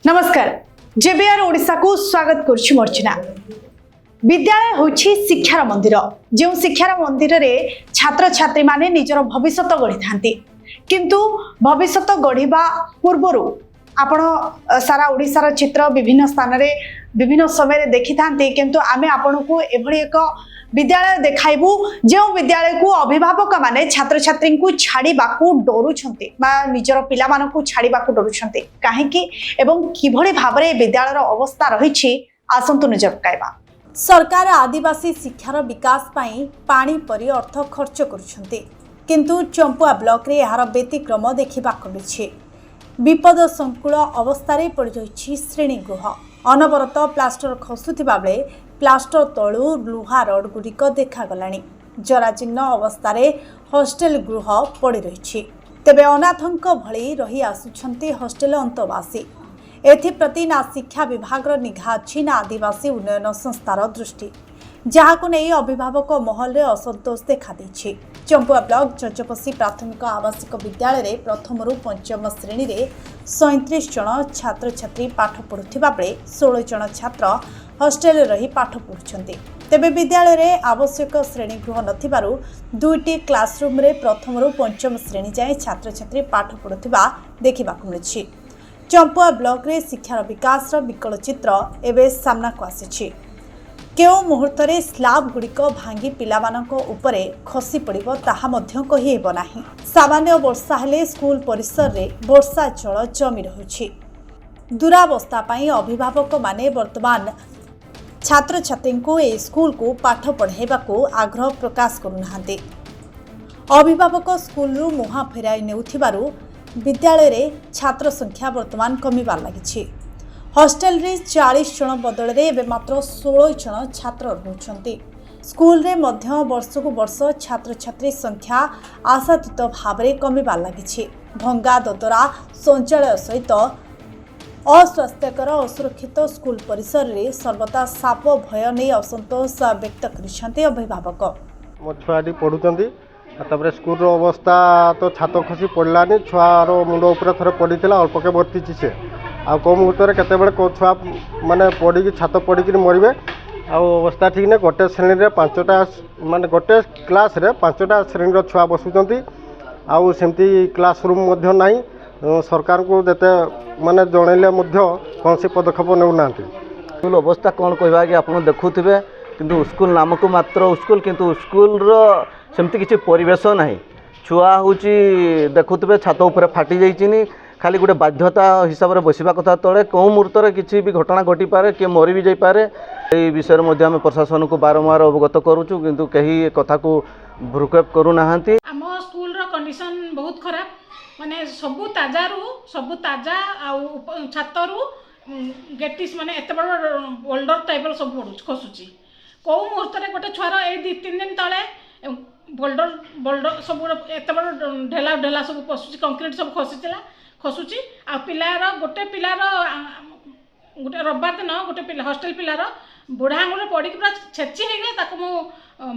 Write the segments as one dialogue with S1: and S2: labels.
S1: ନମସ୍କାର, ଜେବିଆର ଓଡ଼ିଶାକୁ ସ୍ୱାଗତ କରୁଛି ମର୍ଚ୍ଚନା। ବିଦ୍ୟାଳୟ ହେଉଛି ଶିକ୍ଷାର ମନ୍ଦିର, ଯେଉଁ ଶିକ୍ଷାର ମନ୍ଦିରରେ ଛାତ୍ରଛାତ୍ରୀମାନେ ନିଜର ଭବିଷ୍ୟତ ଗଢ଼ିଥାନ୍ତି। କିନ୍ତୁ ଭବିଷ୍ୟତ ଗଢ଼ିବା ପୂର୍ବରୁ ଆପଣ ସାରା ଓଡ଼ିଶାର ଚିତ୍ର ବିଭିନ୍ନ ସ୍ଥାନରେ ବିଭିନ୍ନ ସମୟରେ ଦେଖିଥାନ୍ତି। କିନ୍ତୁ ଆମେ ଆପଣଙ୍କୁ ଏଭଳି ଏକ ବିଦ୍ୟାଳୟ ଦେଖାଇବୁ, ଯେଉଁ ବିଦ୍ୟାଳୟକୁ ଅଭିଭାବକମାନେ ଛାତ୍ରଛାତ୍ରୀଙ୍କୁ ଛାଡ଼ିବାକୁ ଡରୁଛନ୍ତି ବା ନିଜର ପିଲାମାନଙ୍କୁ ଛାଡ଼ିବାକୁ ଡରୁଛନ୍ତି। କାହିଁକି ଏବଂ କିଭଳି ଭାବରେ ଏ ବିଦ୍ୟାଳୟର ଅବସ୍ଥା ରହିଛି, ଆସନ୍ତୁ ନଜର ପକାଇବା। ସରକାର ଆଦିବାସୀ ଶିକ୍ଷାର ବିକାଶ ପାଇଁ ପାଣି ପରି ଅର୍ଥ ଖର୍ଚ୍ଚ କରୁଛନ୍ତି, କିନ୍ତୁ ଚମ୍ପୁଆ ବ୍ଲକରେ ଏହାର ବ୍ୟତିକ୍ରମ ଦେଖିବାକୁ ମିଳିଛି। ବିପଦ ସଂକୁଳ ଅବସ୍ଥାରେ ପଡ଼ିରହିଛି ଶ୍ରେଣୀଗୃହ। ଅନବରତ ପ୍ଲାଷ୍ଟର ଖସୁଥିବା ବେଳେ ପ୍ଲାଷ୍ଟର ତଳୁ ଲୁହା ରଡ୍ ଗୁଡ଼ିକ ଦେଖାଗଲାଣି। ଜରାଜୀର୍ଣ୍ଣ ଅବସ୍ଥାରେ ହଷ୍ଟେଲ ଗୃହ ପଡ଼ି ରହିଛି। ତେବେ ଅନାଥଙ୍କ ଭଳି ରହି ଆସୁଛନ୍ତି ହଷ୍ଟେଲ ଅନ୍ତବାସୀ। ଏଥିପ୍ରତି ନା ଶିକ୍ଷା ବିଭାଗର ନିଘା ଅଛି, ନା ଆଦିବାସୀ ଉନ୍ନୟନ ସଂସ୍ଥାର ଦୃଷ୍ଟି, ଯାହାକୁ ନେଇ ଅଭିଭାବକ ମହଲରେ ଅସନ୍ତୋଷ ଦେଖାଦେଇଛି। ଚମ୍ପୁଆ ବ୍ଲକ ଯଜପସି ପ୍ରାଥମିକ ଆବାସିକ ବିଦ୍ୟାଳୟରେ ପ୍ରଥମରୁ ପଞ୍ଚମ ଶ୍ରେଣୀରେ 37 ଜଣ ଛାତ୍ରଛାତ୍ରୀ ପାଠ ପଢ଼ୁଥିବା ବେଳେ 16 ଜଣ ଛାତ୍ର ହଷ୍ଟେଲରେ ରହି ପାଠ ପଢ଼ୁଛନ୍ତି। ତେବେ ବିଦ୍ୟାଳୟରେ ଆବଶ୍ୟକ ଶ୍ରେଣୀଗୃହ ନଥିବାରୁ ଦୁଇଟି କ୍ଲାସରୁମ୍ରେ ପ୍ରଥମରୁ ପଞ୍ଚମ ଶ୍ରେଣୀ ଯାଏଁ ଛାତ୍ରଛାତ୍ରୀ ପାଠ ପଢ଼ୁଥିବା ଦେଖିବାକୁ ମିଳିଛି। ଚମ୍ପୁଆ ବ୍ଲକରେ ଶିକ୍ଷାର ବିକାଶର ବିକଳ ଚିତ୍ର ଏବେ ସାମ୍ନାକୁ ଆସିଛି। କେଉଁ ମୁହୂର୍ତ୍ତରେ ସ୍ଲାବ୍ ଗୁଡ଼ିକ ଭାଙ୍ଗି ପିଲାମାନଙ୍କ ଉପରେ ଖସି ପଡ଼ିବ, ତାହା ମଧ୍ୟ କହିହେବ ନାହିଁ। ସାମାନ୍ୟ ବର୍ଷା ହେଲେ ସ୍କୁଲ ପରିସରରେ ବର୍ଷା ଜଳ ଜମି ରହୁଛି। ଦୁରାବସ୍ଥା ପାଇଁ ଅଭିଭାବକମାନେ ବର୍ତ୍ତମାନ ଛାତ୍ରଛାତ୍ରୀଙ୍କୁ ଏହି ସ୍କୁଲକୁ ପାଠ ପଢ଼ାଇବାକୁ ଆଗ୍ରହ ପ୍ରକାଶ କରୁନାହାନ୍ତି। ଅଭିଭାବକ ସ୍କୁଲରୁ ମୁହାଁ ଫେରାଇ ନେଉଥିବାରୁ ବିଦ୍ୟାଳୟରେ ଛାତ୍ର ସଂଖ୍ୟା ବର୍ତ୍ତମାନ କମିବାରେ ଲାଗିଛି। ହଷ୍ଟେଲରେ 40 ଜଣ ବଦଳରେ ଏବେ ମାତ୍ର 16 ଜଣ ଛାତ୍ର ରହୁଛନ୍ତି। ସ୍କୁଲରେ ମଧ୍ୟ ବର୍ଷକୁ ବର୍ଷ ଛାତ୍ରଛାତ୍ରୀ ସଂଖ୍ୟା ଆଶାତୀତ ଭାବରେ କମିବାରେ ଲାଗିଛି। ଭଙ୍ଗା ଦଦରା ଶୌଚାଳୟ ସହିତ ଅସ୍ୱାସ୍ଥ୍ୟକର, ଅସୁରକ୍ଷିତ ସ୍କୁଲ ପରିସରରେ ସର୍ବଦା ସାପ ଭୟ ନେଇ ଅସନ୍ତୋଷ ବ୍ୟକ୍ତ କରିଛନ୍ତି ଅଭିଭାବକ।
S2: ମୋ ଛୁଆଟି ପଢ଼ୁଛନ୍ତି। ଆଉ ତାପରେ ସ୍କୁଲର ଅବସ୍ଥା ତ ଛାତ ଖସି ପଡ଼ିଲାନି, ଛୁଆର ମୁଣ୍ଡ ଉପରେ ଥରେ ପଡ଼ିଥିଲା, ଅଳ୍ପକେ ବର୍ତ୍ତିଛି ସେ। ଆଉ କେଉଁ ମୁହୂର୍ତ୍ତରେ କେତେବେଳେ କେଉଁ ଛୁଆ ମାନେ ପଡ଼ିକି, ଛାତ ପଡ଼ିକିରି ମରିବେ, ଆଉ ଅବସ୍ଥା ଠିକ୍ ନାହିଁ। ଗୋଟେ ଶ୍ରେଣୀରେ ପାଞ୍ଚଟା, ମାନେ ଗୋଟେ କ୍ଲାସ୍ରେ ପାଞ୍ଚଟା ଶ୍ରେଣୀର ଛୁଆ ବସୁଛନ୍ତି। ଆଉ ସେମିତି କ୍ଲାସ୍ ରୁମ୍ ମଧ୍ୟ ନାହିଁ। ସରକାରଙ୍କୁ ଯେତେ ମାନେ ଜଣେଇଲେ ମଧ୍ୟ କୌଣସି ପଦକ୍ଷେପ ନେଉନାହାନ୍ତି।
S3: ସ୍କୁଲ ଅବସ୍ଥା କ'ଣ କହିବା ଆଜ୍ଞା, ଆପଣ ଦେଖୁଥିବେ। କିନ୍ତୁ ସ୍କୁଲ ନାମକୁ ମାତ୍ର ସ୍କୁଲ, କିନ୍ତୁ ସ୍କୁଲର ସେମିତି କିଛି ପରିବେଶ ନାହିଁ। ଛୁଆ ହେଉଛି ଦେଖୁଥିବେ, ଛାତ ଉପରେ ଫାଟି ଯାଇଚିନି। ଖାଲି ଗୋଟେ ବାଧ୍ୟତା ହିସାବରେ ବସିବା କଥା ତଳେ। କେଉଁ ମୁହୂର୍ତ୍ତରେ କିଛି ବି ଘଟଣା ଘଟିପାରେ, କିଏ ମରି ବି ଯାଇପାରେ। ଏଇ ବିଷୟରେ ମଧ୍ୟ ଆମେ ପ୍ରଶାସନକୁ ବାରମ୍ବାର ଅବଗତ କରୁଛୁ, କିନ୍ତୁ କେହି ଏ କଥାକୁ ଭ୍ରୂକ୍ଷେପ କରୁନାହାନ୍ତି।
S4: ଆମ ସ୍କୁଲର କଣ୍ଡିସନ୍ ବହୁତ ଖରାପ। ମାନେ ସବୁ ତାଜାରୁ, ସବୁ ତାଜା ଆଉ ଛାତରୁ ଗେଟିସ୍, ମାନେ ଏତେ ବଡ଼ ବୋଲ୍ଡର ଟାଇପ୍ର ସବୁ ପଡ଼ୁଛି, ଖସୁଛି। କେଉଁ ମୁହୂର୍ତ୍ତରେ ଗୋଟେ ଛୁଆର, ଏଇ 2-3 ଦିନ ତଳେ ବୋଲ୍ଡର ବୋଲ୍ଡର ସବୁ ଏତେ ବଡ଼ ଢେଲା ଢେଲା ସବୁ ପଶୁଛି, କଂକ୍ରିଟ୍ ସବୁ ଖସିଥିଲା, ଖସୁଛି। ଆଉ ପିଲାର, ଗୋଟେ ପିଲାର, ଗୋଟେ ରବିବାର ଦିନ ଗୋଟେ ପିଲା, ହଷ୍ଟେଲ ପିଲାର ବୁଢ଼ା ଆଙ୍ଗୁଳିରେ ପଡ଼ିକି ପୁରା ଛେଚି ହେଇଗଲା। ତାକୁ ମୁଁ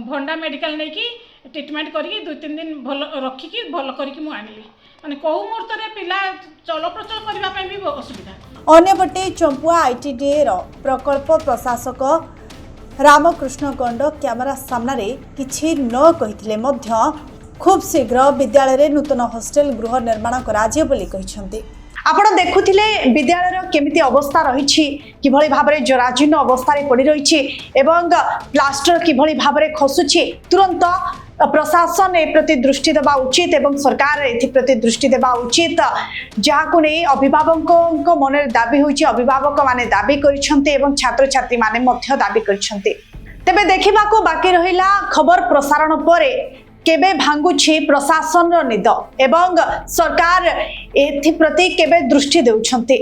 S4: ଭଣ୍ଡା ମେଡ଼ିକାଲ ନେଇକି ଟ୍ରିଟମେଣ୍ଟ କରିକି 2-3 ଦିନ ଭଲ ରଖିକି, ଭଲ କରିକି ମୁଁ ଆଣିଲି। ମାନେ କେଉଁ ମୁହୂର୍ତ୍ତରେ ପିଲା ଚଳପ୍ରଚଳ କରିବା ପାଇଁ ବି ଅସୁବିଧା।
S1: ଅନ୍ୟପଟେ ଚମ୍ପୁଆ ଆଇଟିଡିଏର ପ୍ରକଳ୍ପ ପ୍ରଶାସକ ରାମକୃଷ୍ଣ ଗଣ୍ଡ କ୍ୟାମେରା ସାମ୍ନାରେ କିଛି ନ କହିଥିଲେ ମଧ୍ୟ ଖୁବ୍ ଶୀଘ୍ର ବିଦ୍ୟାଳୟରେ ନୂତନ ହଷ୍ଟେଲ ଗୃହ ନିର୍ମାଣ କରାଯିବ ବୋଲି କହିଛନ୍ତି। ଆପଣ ଦେଖୁଥିଲେ ବିଦ୍ୟାଳୟର କେମିତି ଅବସ୍ଥା ରହିଛି, କିଭଳି ଭାବରେ ଜରାଜୀର୍ଣ୍ଣ ଅବସ୍ଥାରେ ପଡ଼ି ରହିଛି ଏବଂ ପ୍ଲାଷ୍ଟର କିଭଳି ଭାବରେ ଖସୁଛି। ତୁରନ୍ତ ପ୍ରଶାସନ ଏ ପ୍ରତି ଦୃଷ୍ଟି ଦେବା ଉଚିତ ଏବଂ ସରକାର ଏଥିପ୍ରତି ଦୃଷ୍ଟି ଦେବା ଉଚିତ, ଯାହାକୁ ନେଇ ଅଭିଭାବକଙ୍କ ମନରେ ଦାବି ହୋଇଛି। ଅଭିଭାବକମାନେ ଦାବି କରିଛନ୍ତି ଏବଂ ଛାତ୍ରଛାତ୍ରୀମାନେ ମଧ୍ୟ ଦାବି କରିଛନ୍ତି। ତେବେ ଦେଖିବାକୁ ବାକି ରହିଲା, ଖବର ପ୍ରସାରଣ ପରେ କେବେ ଭାଙ୍ଗୁଛି ପ୍ରଶାସନର ନିଦ ଏବଂ ସରକାର ଏଥିପ୍ରତି କେବେ ଦୃଷ୍ଟି ଦେଉଛନ୍ତି।